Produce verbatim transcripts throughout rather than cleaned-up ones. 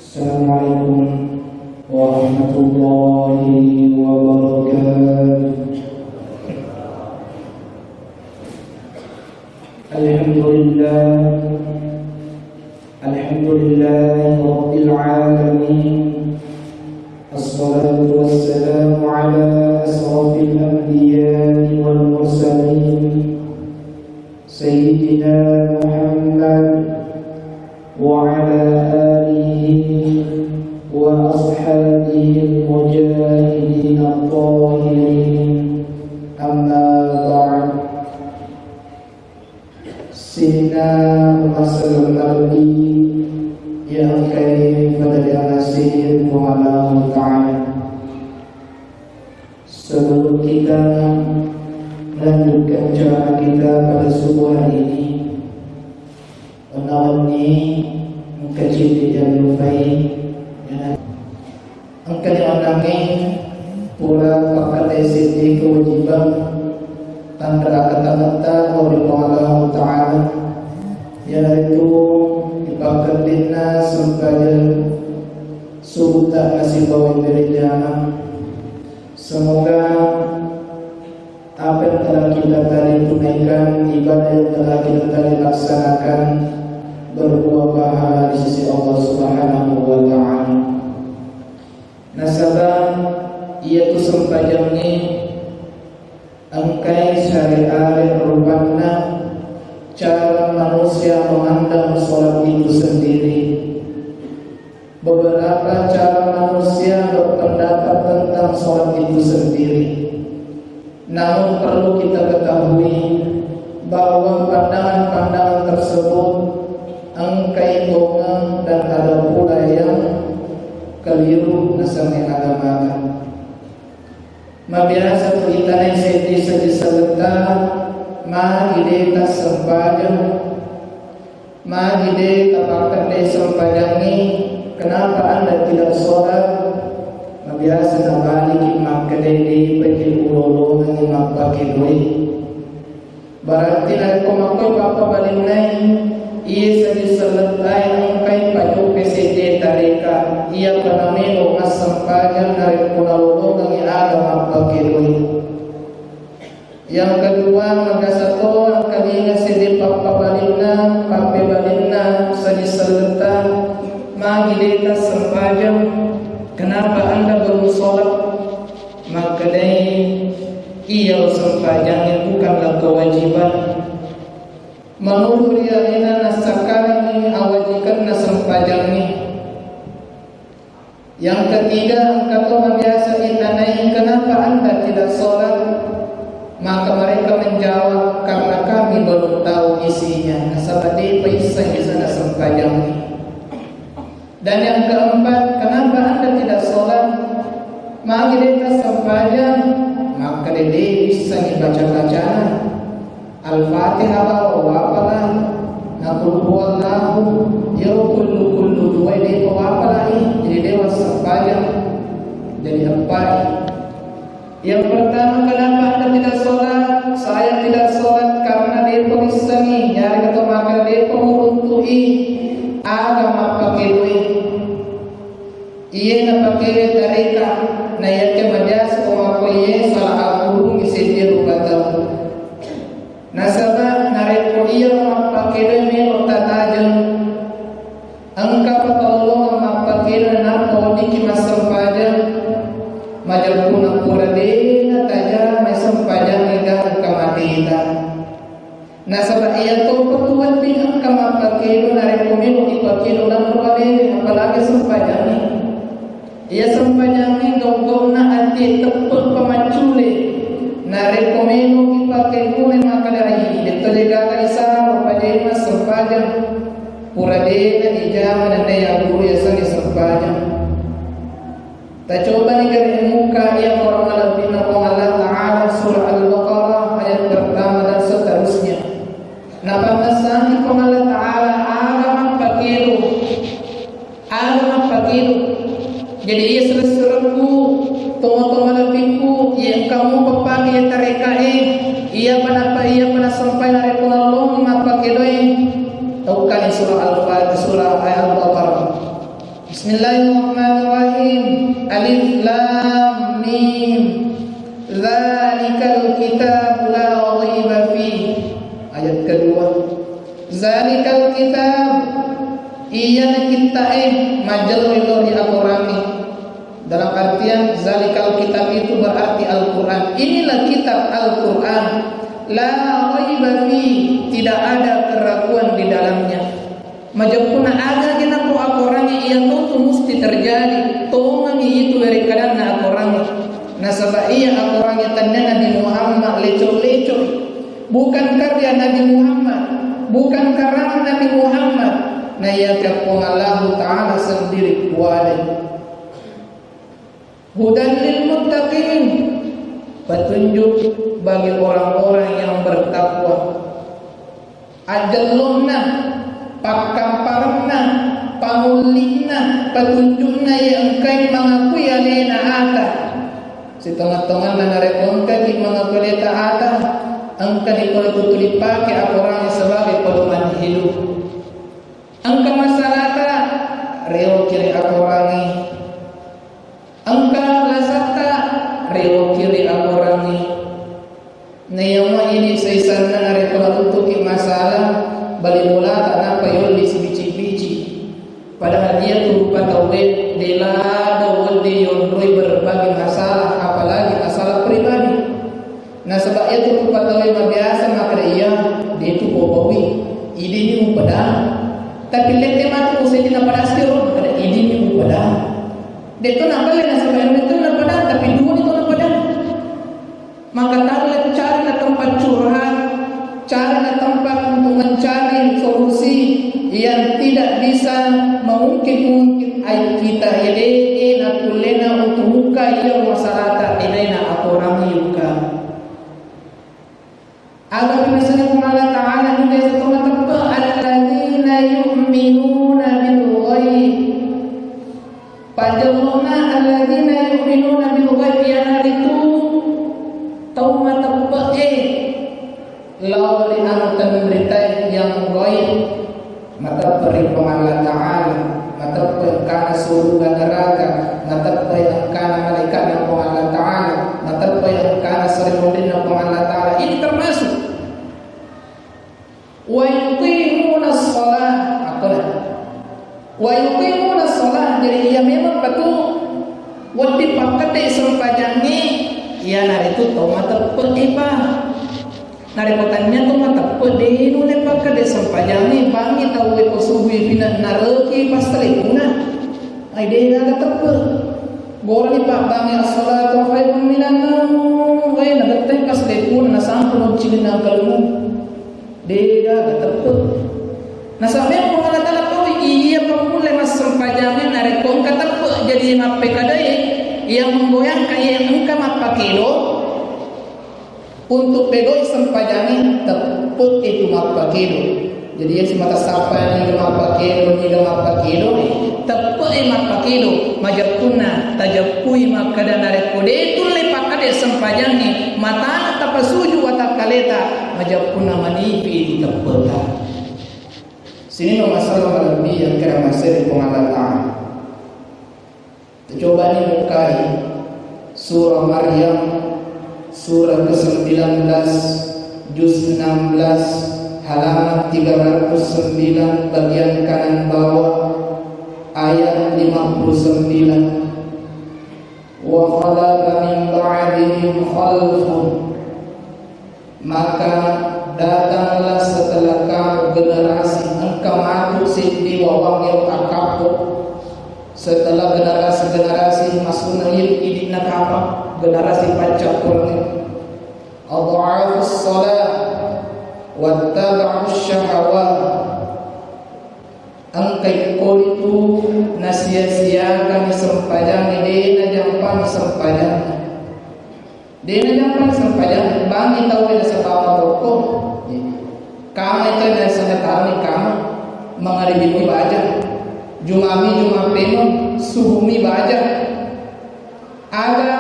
السلام عليكم ورحمة الله وبركاته. الحمد لله، الحمد لله رب العالمين. الصلاة والسلام على أشرف الأنبياء والمرسلين، سيدنا محمد وعلى آله وأصحابه المجاهدين الطاهرين. أما بعد. Sininna umma selleng malebbi iya engkaé fadariang asé ri Puang Allahu Ta'ala. Sebelum kita melanjutkan ceramah kita pada subuh hari ini, onna wenni engka cedde jallupai, engkani onnangngé pura pakkatai seddi kewajibang tanra akkatametta lao ri Puang Allahu Ta'ala, iyanaritu ipakkellinna sempajang subuhta nasibawai berjamaah. Semoga apa yang telah kita tadi tunaikan, ibadah yang telah kita tadi laksanakan, berbuah pahala di sisi Allah Subhanahu wa Ta'ala. Nasaba iyatu sempajangngé engkai syariat rupanna cara manusia memandang sholat itu sendiri. Beberapa cara manusia berpendapat tentang sholat itu sendiri. Namun perlu kita ketahui bahwa pandangan-pandangan tersebut engkai tongeng dan ada pula yang keliru nasengnge agamata. Mabiasa tu itanai seddi-seddi selletta, magi de tassempajang, magi de tapakkedde sempajangnge, kenapa Anda tidak sholat? Mabiasa nabaliki makkeda, depa je ulolongengngi mappake doi. Berarti narekko makkoi pappabalinnai, iye seddi sellettae engkai pacoppe seddi tareka, iyapa namelo massempajang narekko nalolongengngi aga mappake doi. Yang kedua, magasa to engkalinga seddi pappabalinna, pappebalinna seddi selletta, magi de tassempajang, kenapa Anda belum sholat? Makkedai, iyaro sempajangnge bukanlah kewajiban. Menurut ri alena nassakkarengngi awajikenna sempajangnge. Yang ketiga, engka to mabiasa itanai, kenapa Anda tidak sholat? Maka mereka menjawab, karena kami belum tahu isinya. Nasaba depa isseng isana sempajangnge. Dan yang keempat, kenapa Anda tidak sholat? Magi de tassempajang, makkeda de issengngi baca-bacana. Al-Fatihah bawang wapalai. Na Qul huwallahu, iyaro kullu-kullu duai depa wapalai, jadi de wassempajang. Jadi eppai. Yang pertama, kenapa Anda tidak sholat? Saya tidak sholat karena depa wissengngi, yarega to makkeda depa muruntu'i aga mappake doi. Iye napake tareka, na iyakke mabiasa ko makkoiye salah akurungngi seddi rupa tau. Nasaba narekko iyaro mappake doi melo tatajeng, engka patololongang mappake doi nappa weddikki massempajang, majeppunna pura de natajama sempajangnge gangka mateta. Nasaba iya topa tu wedding engka mappake doi narekko melo ipake doi lanro alena, apalagi sempajangnge. Iya sempajangnge gau-gauna atie teppe pamaccule. Narekko melo ipake guna makkeda, ai, de to de gaga isaro pajaina sempajang. Pura de na ijama nennia guru yasengnge sempajang. Tacobani gare muka iya Qur'an malebbina Puang Allah Ta'ala, surah Al-Baqarah ayat pertama dan seterusnya. Napamessangi Puang Allah Ta'ala aga mappake doi. Aga mappake doi. Jadi iya selessurekku, tomatoa malebbikku, iya engka mupappake iya tarekae, iyapa nappa iyapa nassempai narekko nalolongi mappake doi. Taukani surah Al-Fatihah, surah ayat Al-Baqarah. Bismillahirrahmanirrahim. Alif Lam Mim. Dzalikal kitabu la raiba fih. Ayat kedua. Dzalikal kitab, iyana kitta'e, majjello ri akorangnge. Dalam artian, dzalikal kitab itu berarti Al-Quran. Inilah kitab Al-Quran. La raiba fih, tidak ada keraguan di dalamnya. Majeppunna aga-aga napau akorangnge iya totu musti terjadi, tongengi itu werekkadanna akorangnge. Nasaba iya akorangnge tennia Nabi Muhammad lecok-lecok. Bukan karya Nabi Muhammad, bukan karangan Nabi Muhammad. Na iya Puang Allahu Ta'ala sendiri kuadai. Hudan lil muttaqin, petunjuk bagi orang-orang yang bertakwa. Ajellonna, pakkamparenna, pangullinna, petunjukna iya engkai mangakui alena ata. Sitonga-tonganna narekko engkaki mangakui aleta ata, engkani pole kutu dipake akorangnge sebagai pedoman hidup. Engka masalata, reoki ri akorangnge. Engka lasatta, reoki ri akorangnge. Naiyamuwa idi saisanna narekko natuttuki masalah, bali bolata nappa yolli sibici-bici. Padahal iyatu rupa tauwe de lado weddi yonroi berbagai masalah, apalagi masalah pribadi. Nasaba iyatu rupa tauwe mabiasa makkeda iya, detu pobaui, idini upadang. Tapi lette matu kusaiti napadang siro, makkeda idini upadang. Detu napalle nasaba iyaro detu napadang, tapi duani tu napadang. Maka talle carilah tempat curhat, carilah tempat untuk mencari solusi yang tidak bisa mengungkit-ungkit aib kita. Jadi, nakullena untuk buka iya masalahta, enena akorang yuka. Aga pinasana Puang Allah Ta'ala juga satu mateppe, alladzina yu'minuna bil ghaib. Pajellona alladzina yu'minuna bil ghaib, iyanaritu tau mateppe'e lao ri anu tenritae yang ghaib, mateppe ri Puang Allah Ta'ala, mateppe engkana suruga neraka, mateppe engkana malaikatna Puang Allah Ta'ala, mateppe engkana sarimunrinna Puang Allah Ta'ala. Ini termasuk Wa yuqimuna shalah, akkona. Wa yuqimuna shalah, jadi iya memang patu wedding pakkede sempajangnge, iyanaritu tau mateppe'e pa. Narekko tania tau mateppe, de nulle pakkede sempajangnge, bangngi tauwe ko subui pina nareki passalekuna. Ai de gaga teppe. Gorani pabbangnge as-salatu khairun minan naum, wae nagettai passalekuna nasampung cilinna angkalemu. Degaga teppe. Nasaba Puang Allah Ta'ala pau iya pakkulle massempajangnge narekko engka teppe. Jadi mappekadai yang menggoyangkan, yang engka mappakedo untuk pegau'i sempajangnge, teppe itu mappakedo. Jadi yang semata sapa niga mappakedo, niga mappakedo, teppe mappakedo. Majeppunna tajeppui makkeda narekko de tulle pakkade sempajangnge, matana tapasuju watakkaleta, majeppunna manipi teppeta. Sininna masalah malebbi yang kena maseri Puang Allah Ta'ala. Coba ni bukai surah Maryam, surah kesembilan belas, juz enam belas, halaman tiga ratus sembilan, bagian kanan bawah, ayat lima puluh sembilan. Wa khalafa min ba'dihim khalfun. Maka datanglah setelah kamu generasi, engka matu seddi wawang yang akappo. Setelah generasi-generasi maksudna idi-, idinna kapang, generasi paccappurengnge. Adha'afus shalah wattaba'us syahawat. Engka ikkoritu nasia-siakangngi sempajangnge, de najampangngi sempajangnge. De najampangngi sempajangnge, bangngi tauwe nasaba matoroko. Kamai to nasaba taroni kama, mangaribi mui baja. Jumami juma peno, subuh mi baja. Aga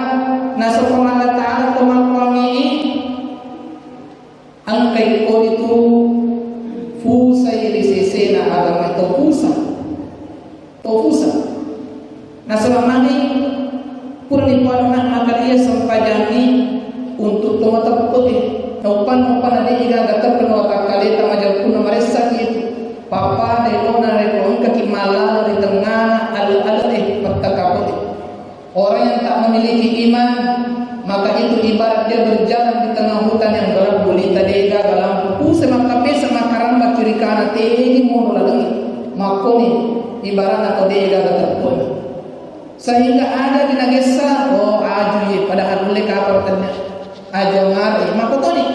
nasaba Allah Ta'ala to malluangngi. Engka ikkoritu fusai ri sesena agama, to fusa. To fusa. Nasaba magi purani puanna maka iya sempajangngi untuk to mateppe'e. Naupan-upanna de' igaga teppe' nawatakkaleta majalkunna maressaki itu. Pappada elona rekko engkaki mallala ri tengngana ale-ale'e, pettakape'e. Orang yang tak memiliki iman, maka itu ibarat dia berjalan di tengah hutan yang gelap gulita, de' gaga lampu, puse makkapesa makkaramba kiri kanan, tegi mono lalengnge. Makkoni ibaratna ko de' gaga teppe'na. Sehingga aja dinagessa, oh aju ye, padahal ulle kapang tennia. Aja mari, makkotoni.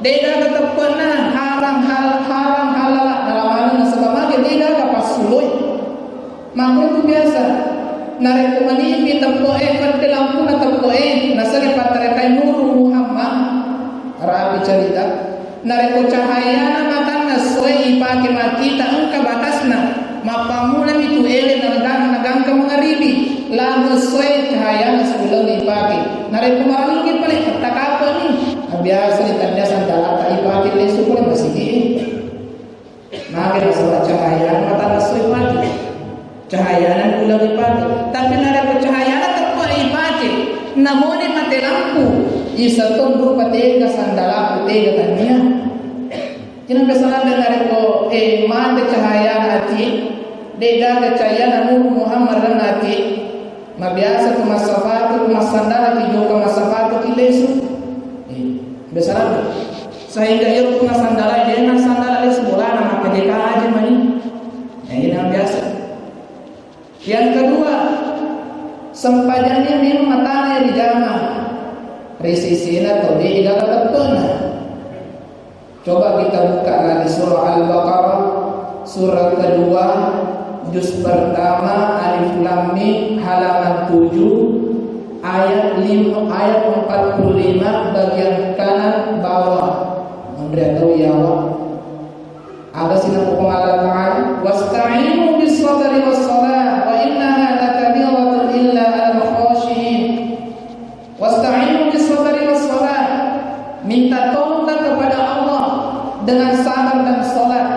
De' gaga teppe'na, harang hal-, harang halala, nalamaneng nasaba mage de' gaga passuloi. Makkutu biasa, narekko manipi teppe'e, fette lampuna teppe'e, naseng pattarekai Nuru Muhammad, rapi carita. Narekko cahayana matanna essoe ipake makkita engka batasna, mappammulami tu ele nagangka mangaribi, lamu essoe cahayana siuleng ipake. Narekko maringgi pale, takape'ni. Biasa ni tania sandalata ipake lesu pole masigi. Maka nasaba cahayana matanna esso ipake. Cahayana uleng ipake. Tapi narekko cahayana teppe ipake, namoni mate lampu, isa to rupa tega sandalaku tega tania. Ina biasa ladde narekko, eh, mate cahayana ati, de' gaga cahayana Nuru Muhammad ati. Mabiasa tu massapatu, tu massandala ki jokka massapatu ki lesu. Eh, biasa ladde. Sehingga iyaro tu massandala, de' massandala lesu bolana, maka de' ka aja mani. Eh, ini biasa. Yang kedua, sempajangnya memang matana ri jama. Ri sisina to de' gaga teppe'na. Coba kita buka lagi surah Al-Baqarah, surah kedua, juz pertama, Alif Lam Mim, halaman tujuh, ayat lima, ayat empat puluh lima, bagian kanan bawah. Menurut tahu ya, Pak? Ada sini Puang Allah Ta'ala, "Wasta'inu bis sabri was salah, wa innaha lakabiratun illa al khashiin." Wasta'inu bis sabri was salah. Minta tolonglah kepada Allah dengan sabar dan salat.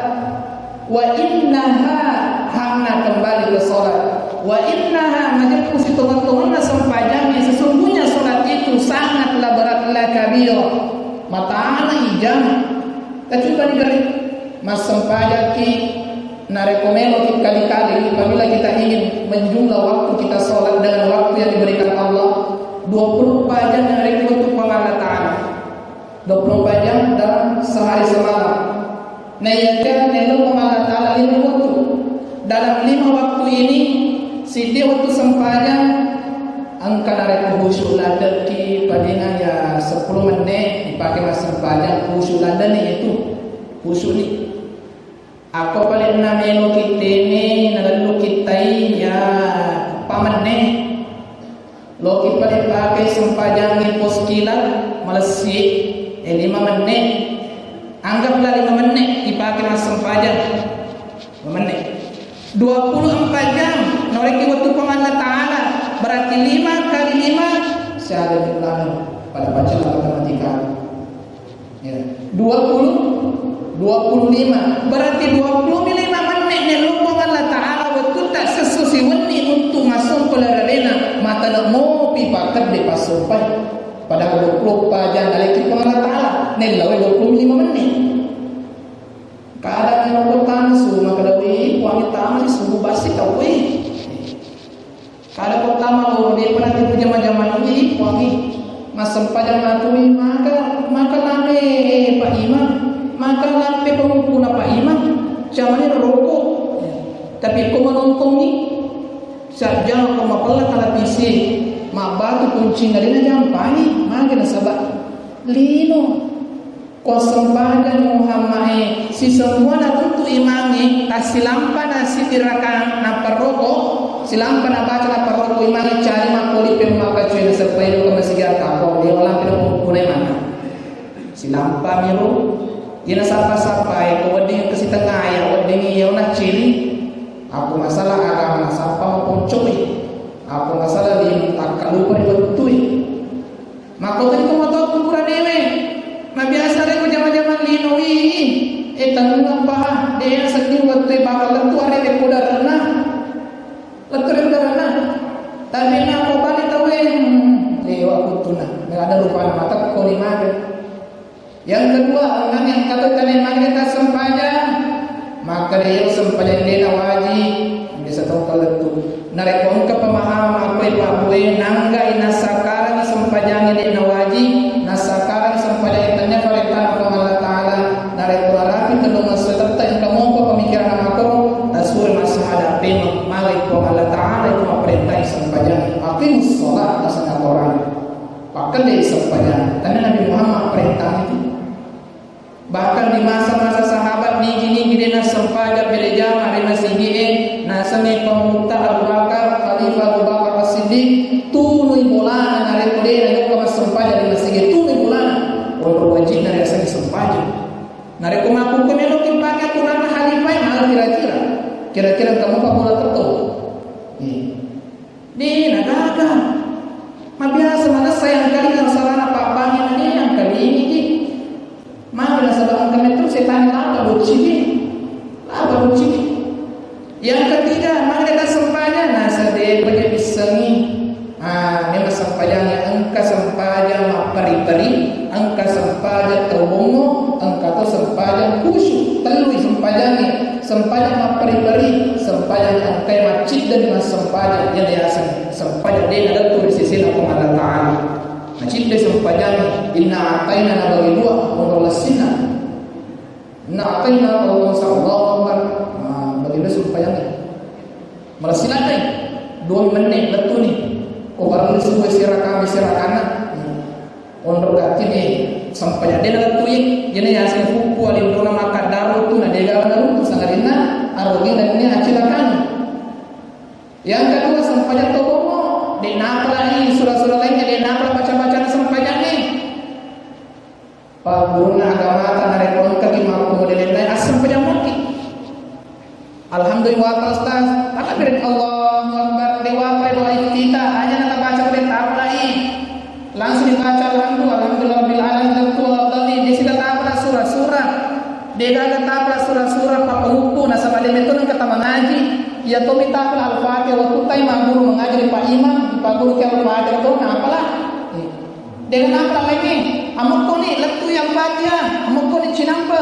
Wa innaha, hakna kembali ke salat. Wa innaha, majeppu sitongeng-tongenna sempajangnya, sesungguhnya salat itu sangatlah berat, la kabir. Matana ijama. Tacuba ni gari. Massempajaki. Narekko meloki kali-kali, apabila kita ingin menjumlah waktu kita sholat dengan waktu yang diberikan Allah, dua puluh empat jam yang rekko tu Puang Allah Ta'ala. Dua puluh empat jam dalam sehari semalam. Nah, iya kan, nelo Puang Allah Ta'ala lima waktu. Dalam lima waktu ini, siddi waktu sempajang, engka narekko khusyuk ladeki, palingan ya sepuluh menit, dipakai massempajang, khusyuk ladeni itu. Khusyuk ni. Akko palenna meloki tene, nalelluki tai, ya, eppa menne. Loki pale pake sempajangnge pos kilat, malessi, eh, lima menne. Anggaplah lima menne ipake massempajang. Lima menne. Dua puluh empat jam, narekki wettu Puang Allah Ta'ala, berarti lima kali lima, siaga jumlahnya? Pada baca matematika. Ya. Dua puluh, dua puluh lima. Berarti dua puluh lima menit nello Puang Allah Ta'ala wettutta sesso siwenni untuk massompa lalena, matana mopi pakkedde passompai. Padahal dua puluh empat jam naleki Puang Allah Ta'ala, nellawe dua puluh lima menit. Kadang yang pertama suruh makkeda, "Wih, Puang tama subuh basi tau, wih." Kada pertama loro, depa natipu jama-jamang, wi, Puangnge. Massempajang matui, maka, maka lampe Pak Imam, maka lampe pamupuna Pak Imam, jamani roko. Tapi ko manontongi, sajjang ko mapella televisi, mabbatu kuncinna de najampangi, magi nasaba lino. Ko sempajang Muhammad e, sisemmuana runtu imangnge, tassilampana siddi rakang napparoko, silampana baca napparoko imangnge, cari makkolipe makkacoe naseppai ko masigi attako, de walampe ko kunai mana. Silampamiro, iyana sappa-sappae, ko wedding ke sitengah ya, wedding iya nacciri, aku masalah agama sappa maponcoi, aku masalah lino takkalupa riwettui. Makkotoni ko matoa kuburannewe. Mabiasa rekko jama-jamang linowi, eh, tennengpa, de sedding wettue bakal lettu are rekko darenna. Lettu rekko darenna. Tapi nako bali tauwe, hmm, lewa kuttuna. Mela ada rupana matekko ni mage. Yang kedua, engkang yang kata tane mage ta sempajang. Maka de sempajang de na wajib. Bisa tau kalettu. Narekko engka pemahaman apa ibu abu e nangga ina sakarang sempajang de na wajib, na sakarang sempajang tanya parentana Puang Allah Ta'ala. Narekko arapi tellu ngassetetta engka mompa pemikiran makoro, tasuri massahada pema male Puang Allah Ta'ala itu maperintah sempajang. Aqimus sholat, nasana Quran. Pakkedde sempajang. Tanya Nabi Muhammad perintah itu. Bahkan di masa-masa sahabat nigi-nigi de nassempajang bere jama ri masigi e, nasengngi pamutta Abu Bakar, Khalifah Abu Bakar As-Siddiq, tunui bolana narekko de najokka massempajang ri masigi e, tunui bolana. Onro wajibna riasengngi sempajang. Narekko makkukkue meloki pake aturanna khalifah e, mala kira-kira. Kira-kira engka mopa bola tetto. Iya. De nagaga. Mabiasa manessa yang kali yang sarana pabbangi na de yang kali ini ki. Magi nasaba engka metto setane lapa bocci de. Lapa bocci de. Yang ketiga, magi de sempajang nasa de paja bissengi. Ah, memang sempajang yang engka sempajang mapperi-peri, engka sempajang tau bongo, engka to sempajang khusyuk. Tellui sempajangnge. Sempajang mapperi-peri, sempajang engkai macciddani massempajang, iya diaseng sempajang de nalettu ri sesena Puang Allah Ta'ala. Macidde sempajang, inna ataina nabagi dua, onro lessinna. Inna ataina, Allahu Akbar, Allahu Akbar. Nah, bagi dua sempajang. Malessi ladde, dua menne lettuni. Ko barang suwe sirakami sirakanna. Onro gatti de sempajang de nalettu ye, jene yaseng fukku alinrona makkaddaro tu na dega naruntu sangadinna arogi nennia acilakang. Yang kedua sempajang to bongo, de napalai sura-sura lainnya, de napala baca-bacana sempajangnge. Paggurunna agamata narekko engkaki makkumo de lain-lain assempajang mokki. Alhamdulillah, Pak Ustaz. Takbir, Allahu Akbar. Dewa apa doa iftitah? Hanya nak baca udah tahu lagi. Langsung dibaca alhamdulillah, alhamdulillah rabbil alamin, dan tu Allah tadi. Di sini tak apa surah-surah. Dia gagal tak apa surah-surah, apa hukum, nasabah dia betul kata mengaji. Ya, tomi tak apa Al-Fatihah. Waktu tai guru mengaji di Pak Imam, di Pak Guru ke Al-Fatihah, tuh, nah, apalah? Dengan apa lagi? Amukkoni lettu Al-Fatihah, amukkoni cinampe.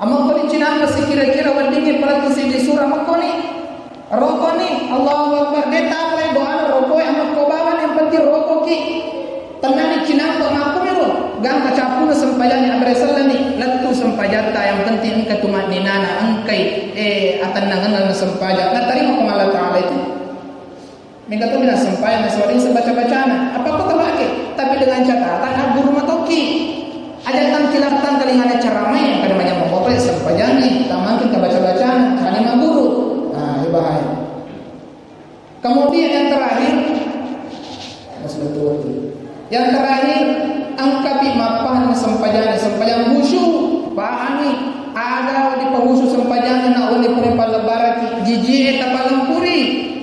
Amukkoni cinampe sekira-kira weddingngi pelettu siji surah, amukkoni. Rokoni, Allahu Akbar. De tapalai doana rokoe, amukko bawang, yang penting rokoki. Tennani cinampe makkumiro. Gangka cappuna sempajangnge, abbere sellani lettu sempajatta, yang penting engka tumaninana, engkai, eh, atennangenna sempajang. Natarima ko Allah Ta'ala itu. Mega to bina sempajang na sewari sebaca-bacana. Apa ko tabake? Tapi dengan catatan agguru matoki. Aja tangkilattang kalingana ceramah yang kada banyak memotong sempajangnge. Tamangkin tabaca-bacana, hanya maguru. Nah, ini bahaya. Kemudian yang terakhir, Mas betul. Yang terakhir, engkapi mappahang sempajang, sempajang khusyuk, pahami, aga dipakhusyuk sempajang na wani pura pallebaraki, jijie tapalempuri,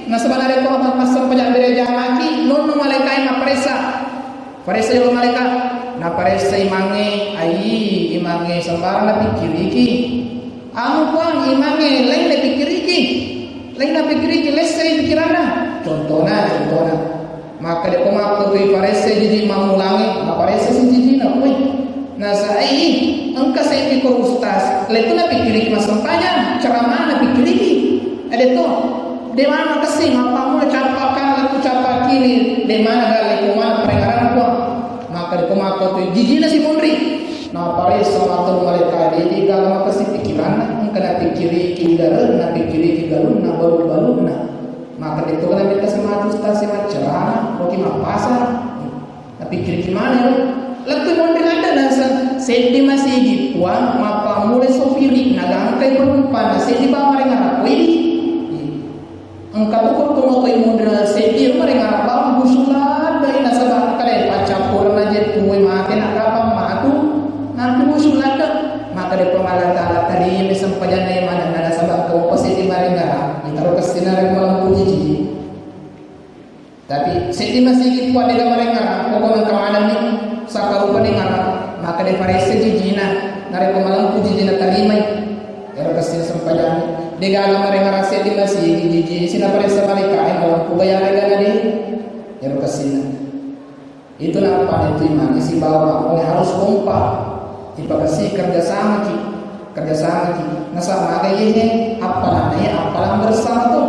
nasaba narekko massempajang bere jamaki, nonno malaikat mapparessa. Paressa jolo malaikat, naparessa imangnge, ai imangnge sembarang napikkiriki. Anu Puang, imangnge lain napikkiriki. Lain napikkiriki, lessai pikiranna. Contona, contona. Maka de ko makkutui paressa jiji mammulangi, naparessa si jijina, weh. Nasai, engka seddi ko ustaz, lettu napikkiriki massempajang, ceramah napikkiriki. Ade to, de mana kessi, mappammula cappa kanan, lettu cappa kiri, de mana gale ko mana parengaranna Puang. Maka de ko makkutui jijina si munri. Naparessa matteru malaika, de gaga makessi pikiranna, engka napikkiriki gareng, napikkiriki galunna, balu-balunna. Maka de to kana metta sematu stasi maccarama, koki mappasa. Napikkiriki maneng, lettu monri ladde naseng, seddi masigi Puang, mappammula sopiri, nagangkai penumpang, seddi bawang marengarang. Wih. Engka to ko moto i munri seddi, marengarang bawang busung ladde, nasaba kada paccappureng aja tuwe mate na kapang matu, nanti busung ladde. Maka de Puang Allah Ta'ala tarima sempajanna maneng, nasaba ko seddi marengarang, itaro kessina rek malempu jiji. Tapi seddi masigi Puang de marengarang, pokokna engka manenni sakkarupa dengarang, maka de paressa jijina, narekko malempu jijina tarimai, ero kessing sempajangnge. Degaga marenga rase di masigi jiji sina paressa malaika'e malampu bayar gana de. Ero kasina. Itu nappa itu imani sibawa makmum harus kompak. Ipakasi kerja sama ki, kerja sama ki. Nasaba maga iye appalanna iye appalang bersama tu.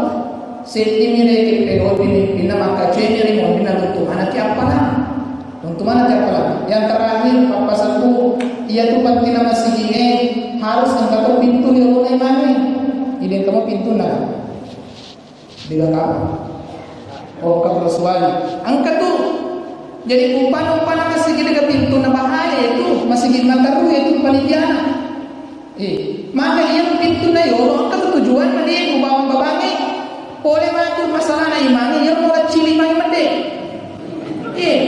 Seddi mi reke pegau pemimpinna maka ceni ri monrinna runtu manaki appalang. Runtu manaki appalang. Yang terakhir, pappasakku, iya tu pentingna masigi e harus engka to pintu yolona imani. Idi engka mo pintunna. Dega kama. Oh, kau suwali. Engka tu. Jadi upana-upana masigi dega pintunna bahaya itu, masigi mataru itu panitiana. Eh, maka iya pintunna yolo, engka tu tujuan na dia ku bawang babangi. Pole matu masalahna imani, iya mau cili mai mede. Eh,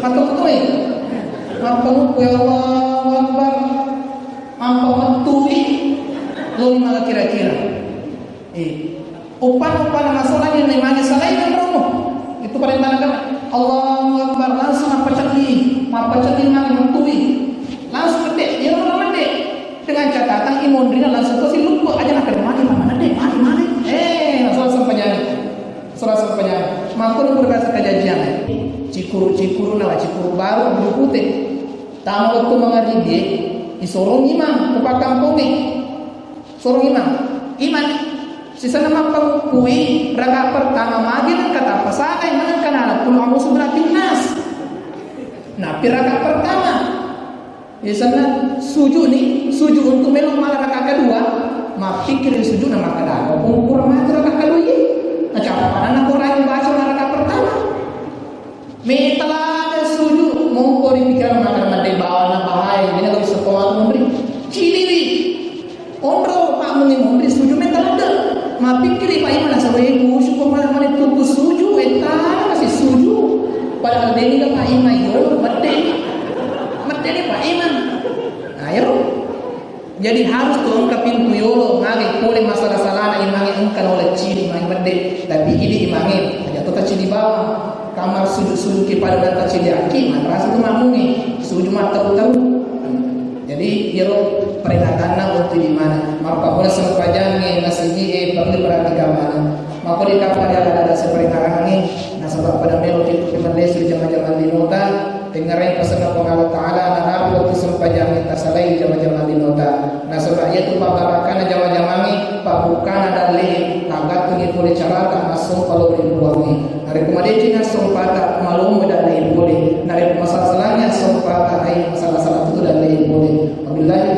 matu tu eh. Mappamuku ya Allahu Akbar. Mampa mettui. Lo maka kira-kira. Eh, uppan-uppan masalahnya nih mani salain yang romo. Itu perintah agama. Allahu Akbar langsung apa ceddi, apa ceddi mani mentui. Langsung gede, dia mau gede. Dengan catatan imonrina langsung ke si lupa aja nak mati mana deh, mati mati. Eh, langsung langsung penyakit. Langsung langsung penyakit. Makanya berkata kejadian. Cikuru-cikuru nawa cikuru baru bulu putih. Tamu waktu mengaribi, isorong imam ke pakkampong nih. Sorong imam, imam, sisenna mappamuppui rakaat pertama magi nengka tappasagai manengka nala qul a'udzu birabbin nas. Napi rakaat pertama. Biasanya sujud nih, sujud untuk melo mala rakaat kedua, mappikkiri sujud na makkada, "Apa kurang mati rakaat kedua ini?" Nah, siapa mana nak orang yang baca rakaat pertama? Metala ada sujud, mongko ri pikiran makkada madde bawana bahaya, ini gak bisa kuat munri. Ciliwi. Onro pak muni munri sujud metala ada. Mapikkiri pak imam nasaba ibu syukur mana mana tuku sujud, entah masih sujud. Padahal dia ini pak imam yo, madde. Madde ni pak imam. Ayo. Jadi harus tu engka pintu yolo, mage pole masalah-salahna imange engka naola cili imange medde, tapi idi imange aja to tacili bawang. Kamar sujud-sujud ki pada dan tacili aki, madrasah tu makmungi, sujud mattau-tau. Jadi iyaro peringatanna untuk di mana mappammula sempajangnge masigi e perlu perhatikan mana. Mako di kapal ada ada seperti nasaba pada melo ki pemelle sujud jama-jama linota. Tengngerai pasenna Puang Allah Ta'ala, narapi wettu sempajangnge tasalai jama-jama linota. Nasaba iyatu pabbarakana jama-jamangnge, pabbukana dalle'e, taggattungi pole carata massompa lao ri Puangnge. Narekko madeceng assompata, malombo dalle'e pole. Narekko masala-salangngi assompata, ai masala-sala tutu dalle'e pole. Wabillahi